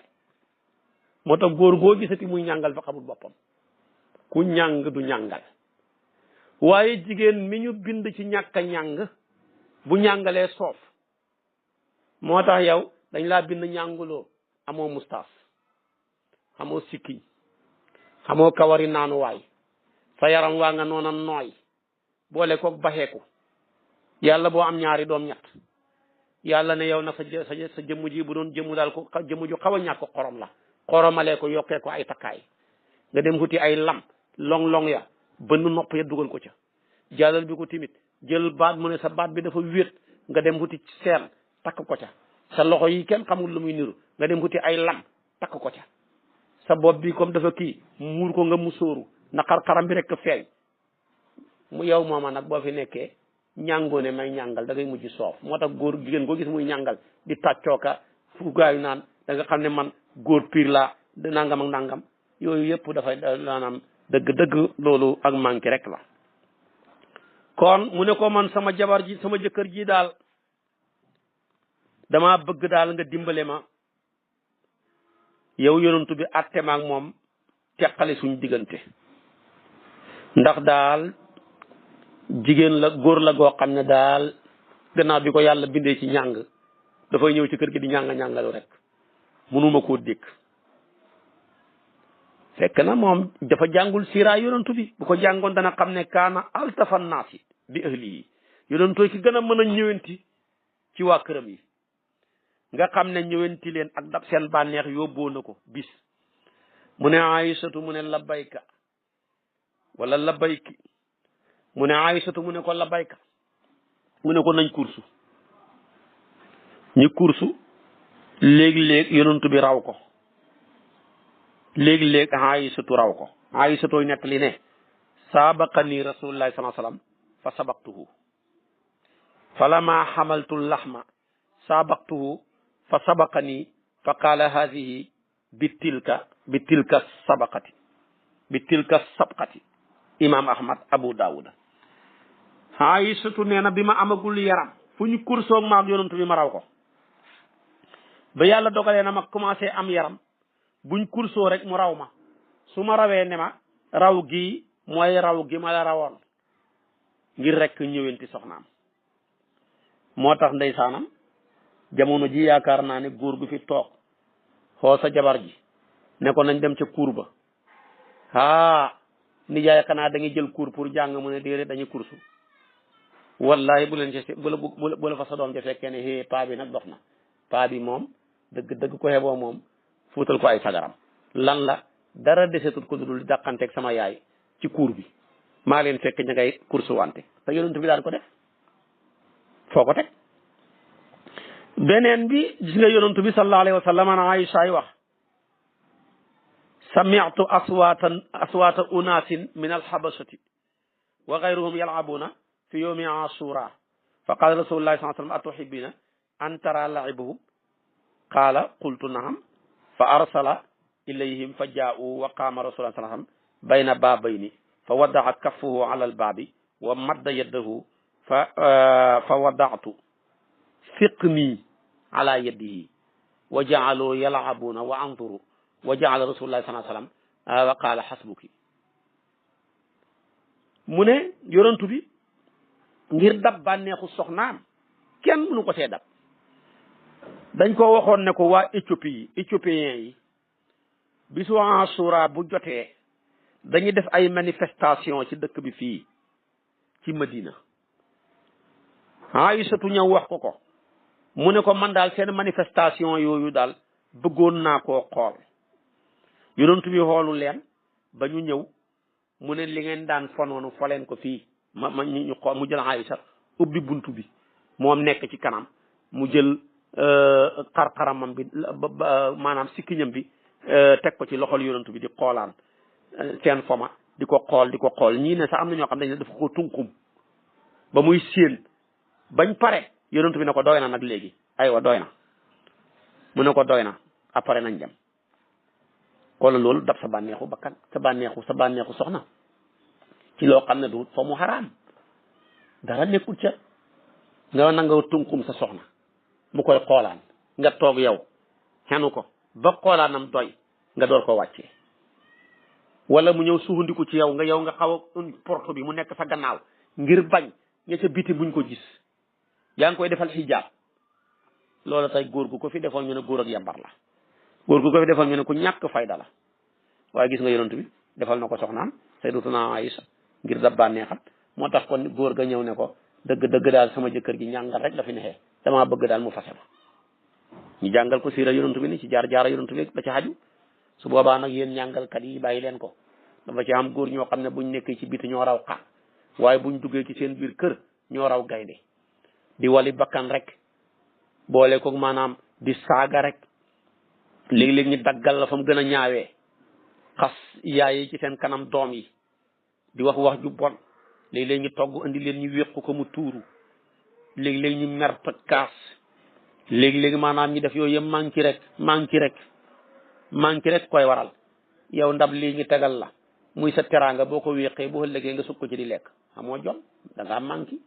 moo tax góor goo gisati muy ñàngal fa xamul boppam ku ñàng du ñàngal waaye jigéen mi ñu bind ci ñàkk a ñàng bu ñàngalee soof moo tax yow dañ laa bind ñànguloo amoo mustaas amoo sikkiñ amoo kawari naanuwaay sa yaram waa nga noona nooy boole koog baxeeku yàlla boo am ñaari doom ñett yàlla ne yow na sa jëmm ji bu doon jëmmu daal ko jëmm ju xaw a ñàkk xorom la xoromalee ko yokkee ko ay takkaay nga dem xuti ay lam long ya bënn nopp ya dugal ko ca jàllal bi ko timit jël baat mu ne sa baat bi dafa wéet nga dem xuti seen takk ko ca sa loxo yi kenn xamul lu muy niru nga dem xuti ay lam takk ko ca sa bopp bi comme dafa kii muur ko nga mu sóoru na xar-xaram bi rek feeñ mu yow mooma nag boo fi nekkee ñàngoone may ñàngal da ngay mujj soof moo tax góor jigéen koo gis muy ñàngal di tàccooka fu gaayu naan da nga xam ne man góor piir laa nangam ak nangam yooyu yëpp dafay maanaam dëgg loolu ak manqué rek la kon mu ne ko man sama jabar ji sama jëkkër ji daal dama bëgg daal nga dimbale ma yow yonantu bi atte ma ak moom teqale suñ diggante ndax daal jigéen la góor la goo xam ne daal gannaaw bi ko yàlla bindee ci ñàng dafay ñëw ci kër gi di ñàngalu rek mënuma koo dégg fekk na moom dafa jàngul siraa yonantu bi bu ko jàngoon dana xam ne kaana altafa naasi bi ahli yi yonantooy ki gën a mën a ñëwanti ci waa këram yi nga xam ne ñëwanti leen ak dab seen bànneex yóbboo na ko bis mu ne Aysatu mu ne labbayka wala labbayki mu ne Aysatu mu ne ko labbayka mu ne ko nañ kursu ñu kursu léegi-léeg yonantu bi raw ko léegi-léeg Aysatu raw ko Aysatooy nekk li ne sabaqani rasulullahi sallallahu alayhi wasallam fa sabaqtuhu falama xamaltu laxma sabaqtuhu fa sabaqani fa qaala hadihi bi tilka sabqati imam ahmad abu daawuda Aysatu nee na bi ma amagul yaram fu ñu kursoog maag yonantu bi ma raw ko ba yàlla dogalee na ma commencé am yaram buñ kursoo rek mu raw ma su ma rawee ne ma raw gi mooy raw gi ma la rawoon ngir rek ñëwenti soxnaam moo tax ndeysaanam jamono ji yaakaar naa ne góor gu fi toog xoo sa jabar ji ne ko nañ dem ca cour ba nijaay xanaa da ngay jël cour pour jàng mu ne déedéet dañuy kursu wallahi bu leen ci bu la fa sa doom ja fekkee ne paa bi nag dox na paa bi moom dëgg ko xeboo moom fuutal ko ay sagaram lan la dara desetut ko dudul dàqanteeg sama yaay ci cour bi maa leen fekk ña ngay kursu wante te yonent bi daan ko def foo ko teg beneen bi gis nga yonent bi sallallahu alayhi wa sallam ana Aïcha wax sami'tu aswata unasin min alhabashati wa ghayruhum yal'abuna fi yawmi ashura fa qala rasulullahi sallallahu alayhi wa sallam atuhibbina an tara la'ibuhum qala qultu na'am fa arsala ilayhim fa jaa'u wa qama rasulullah sallallahu alayhi wa sallam bayna babayni fa wada'a kaffuhu ala albabi wa madda yadahu fa wada'tu fiqni ala yadihi wa ja'alu yal'abuna wa anzuru wa ja'ala rasulullah sallallahu alayhi wasallam wa qala hasbuki mu ne yonantu bi ngir dab bànneexu soxnaam kenn mënu ko see dab dañ ko waxoon ne ko waa éthiopien yi bisu Ashura bu jotee dañuy def ay manifestation ci dëkk bi fii ci Medina Aysatu ñëw wax ko mu ne ko man daal seen manifestation yooyu daal bëggoon naa koo xool. yonent bi xoolu leen ba ñu ñëw mu ne li ngeen daan fonoonu fo leen ko fii ñu xool mu jël Aysa ubbi buntu bi moom nekk ci kanam mu jël xar-xaramam bi maanaam sikkiñam bi teg ko ci loxol yonent bi di xoolaan seen foma di ko xool ñii ne sax am na ñoo xam ne dafa ko tunkum ba muy séen bañ pare yonent bi ne ko doy na nag léegi aywa doy na mu ne ko doy na après nañ dem. wala loolu dab sa bànneexu bakkan sa bànneexu soxna ci loo xam ne du fa mu xaraam dara nekkul ca nga nanga tunkum sa soxna mu koy xoolaan nga toog yow xenu ko ba xoolaanam doy nga door ko wàccee. wala mu ñëw suuxandiku ci yow nga xaw a porte bi mu nekk sa gannaaw ngir bañ ña ca biti buñ ko gis yaa ngi koy defal xijaab. loolu tey góor gu ko fi defoon ñu ne góor ak yambar la, góor gu ko fi defoon ñu ne ku ñàkk fayda la. waaye gis nga yonent bi defal na ko soxnaam Sayyidatuna Aïsa ngir da bànneexam. moo tax kon góor ga ñëw ne ko dëgg daal sama jëkkër gi ñàngal rek la fi nexee damaa bëgg daal mu fase ma. ñu jàngal ko siira yonent bi ni ci jaar yonent bi la ci xaju. su boobaa nag yéen ñàngalkat yi bàyyi leen ko. dafa ci am góor ñoo xam ne buñ nekkee ci biti ñoo raw xar waaye buñ duggee ci seen biir kër ñoo raw gaynde di wali bakkan rek boole ko maanaam di saaga rek léeg-léeg ñu daggal la fa mu gën a ñaawee xas yaay yi ci seen kanam doom yi di wax ju bon léeg-léeg ñu togg andi leen ñu wéqu ko mu tuuru léeg-léeg ñu mer toj kaas léegi maanaam ñi def yooyu yëpp manqué rek koy waral. yow ndab lii ñu tegal la muy sa teraanga boo ko wéqee boo ëllëgee nga sukk ko ci di lekk amoo jom da ngaa manqué.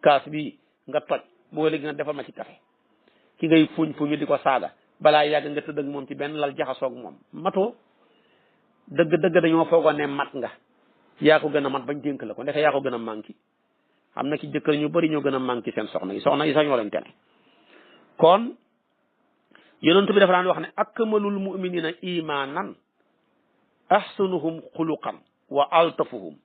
kaas bi nga toj boo ëllëgee nga defal ma ci café ki ngay fuñ di ko saaga balaa yàgg nga tëdd ak moom ci benn lal jaxasoog moom matoo. dëgg dañoo foogoon ne mat nga yaa ko gën a mat bañ dénk la ko ndeke yaa ko gën a manqué. am na ci jëkkër ñu bari ñoo gën a manqué seen soxna yi sax ñoo leen tene. kon yonent bi dafa daan wax ne akmalul mu'minina imanan ahsanuhum xuluqan wa altafuhum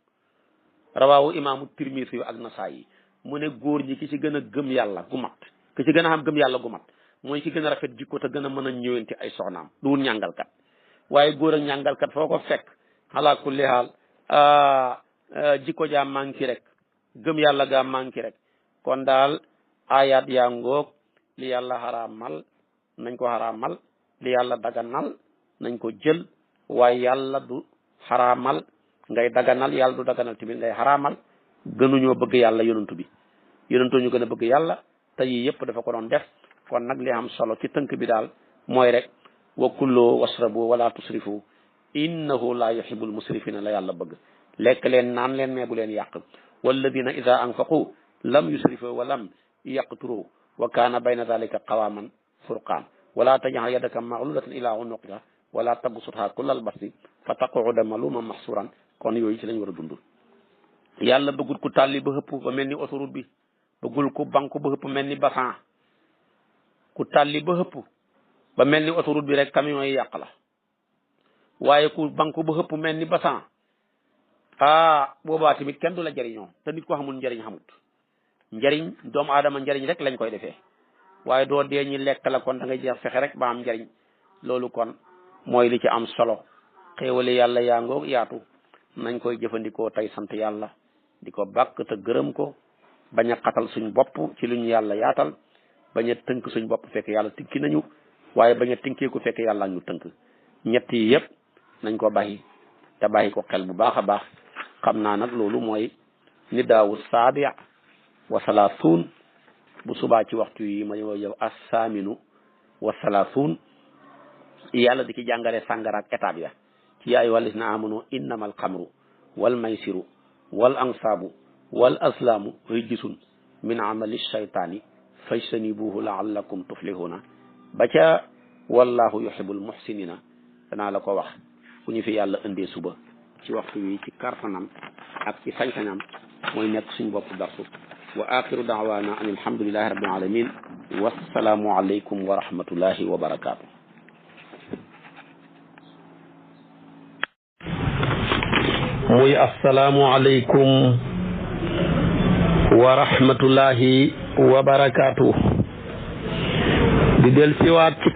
rawaahu imaamu Tirmisi ak Nasaayi. mu ne góor ñi ki ci gën a gëm yàlla gu mat ki ci gën a xam gëm yàlla gu mat mooy ki gën a rafet jikko te gën a mën a ñëwante ay soxnaam duwul ñàngalkat. waaye góor ak ñàngalkat foo ko fekk ala kulli haal jikko jaa manqué rek gëm yàlla gaa manqué rek. kon daal ayat yaa ngoog li yàlla xaraamal nañ ko xaraamal li yàlla daganal nañ ko jël waaye yàlla du xaraamal ngay daganal yàlla du daganal tamit ngay xaraamal. gënuñoo bëgg yàlla yonantu bi yonantu ñu gën a bëgg yàlla te yii yëpp dafa ko doon def. kon nag li am solo ci tënk bi daal mooy rek wa kullu wasrabu wala tusrifu innahu la yuhibbul musrifina la yàlla bëgg. lekk leen naan leen mais bu leen yàq. walladina ida anfaqu lam yusrifu wa lam yaqturu wa kaana bayna dalika qawaman furqaan wala tajal yadaka maglulatan ila unuqika wala tabsutha kullal basti fa taquda maluman mahsuran. kon yooyu ci lañ war a dund. yàlla bëggul ku tàlli ba xëpp ba mel ni autoroute bi bëggul ku banku ba xëpp mel ni basan ku tàlli ba xëpp ba mel ni autoroute bi rek camion yi yàq la. waaye ku banku ba xëpp mel ni basan boobaa tamit kenn du la jëriñoo te nit ko xamul njëriñ xamut. njëriñ doomu aadama njëriñ rek lañ koy defee waaye doo dee ñi lekk la kon da ngay jeex fexe rek ba am njëriñ. loolu kon mooy li ci am solo. xéewale yàlla yaa ngoog yaatu nañ koy jëfandikoo tey sant yàlla di ko bàkk te gërëm ko bañ a xatal suñ bopp ci lu ñu yàlla yaatal bañ a tënk suñ bopp fekk yàlla tikki nañu waaye bañ a tënkee ko fekk yàlla ñu tënk. ñett yi yëpp nañ ko bàyyi te bàyyi ko xel bu baax a baax. xam naa nag loolu mooy nidaawu saabi wa salaasuun bu subaa ci waxtu yi ma yow assaaminu wa salaasuun yàlla di ci jàngale sàngara ak étape ya ci yaa ayyuhal lazina amanu innamal xamru wal maysiru wal ansaabu wal aslaamu rijsun min amali shaytaani fajtanibuhu laallakum tuflihuna ba ca wallahu yuhibbul muhsinina danaa la ko wax fu ñu fi yàlla indee suba ci waxtu wi ci kartanam ak ci sañ-sañam mooy nekk suñ bopp darsu wa axiru daawaana an alhamdulillahi rabbil alamin wassalaamu alaykum wa rahmatullahi wa barakaatu. muy assalaamu alaykum wa rahmatullahi wa barakaatu di del siwaat ci